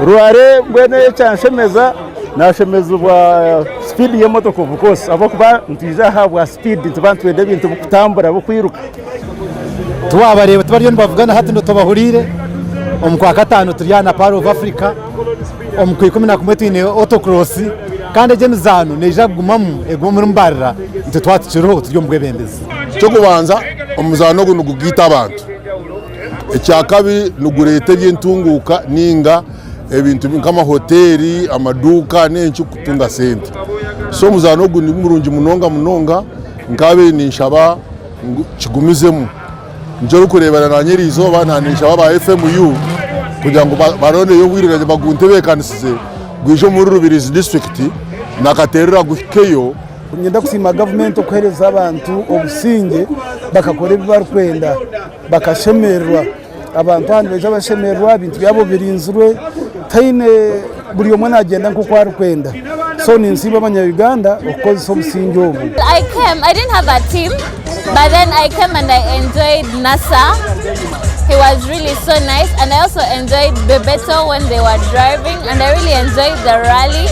Rware mbwenu ekyanshemeza nashemezibwa sipiidi y'emotoka of course ahabw'okuba nitwija aha ahabwa sipiidi nituba nitwenda ebintu birikutambura birikwiruka. Twabareeba tibariyo nibavugana hati tubahuriire omu kwakataano turi aha na Pearl of Africa. Omu kwikumi na kumwe twine Autocross kandi egi emizaano neija kugumamu egume omuri Mbarara itwe twaba tukiriho turi omu bwebembezi. Eky'okubanza omuzaano ogu nigugaita abantu, ekyakabiri nigureeta eby'entunguuka ninga ebintu nk'amahoteeri, amaduuka n'enki kutunga sente. So omuzaano ogu ni murungi munonga munonga nkaabaire ninshaba ngu kigumizemu. Nikyo orikureebera naanye eriizooba naaba ninshaba aba FMU kugira ngu barondeyo obwire baguntebeekanisize gwije omuri Rubirizi disiturikiti na Katerera guhikeyo. Niinyenda kusiima gavumenti okuheereza abantu obusingye bakakora ebi barikwenda bakashemererwa. Abantu aha nibaija bashemererwa ebintu byabo birinzirwe tihaine buri omwe naagyenda nk'oku arikwenda. So ninsiima abanya Uganda okukozesa obusingye obu. I came, I didn't have a team, but then I came and I enjoyed Nasa. He was really so nice, and I also enjoyed Bebeto when they were driving, and I really enjoyed the rally.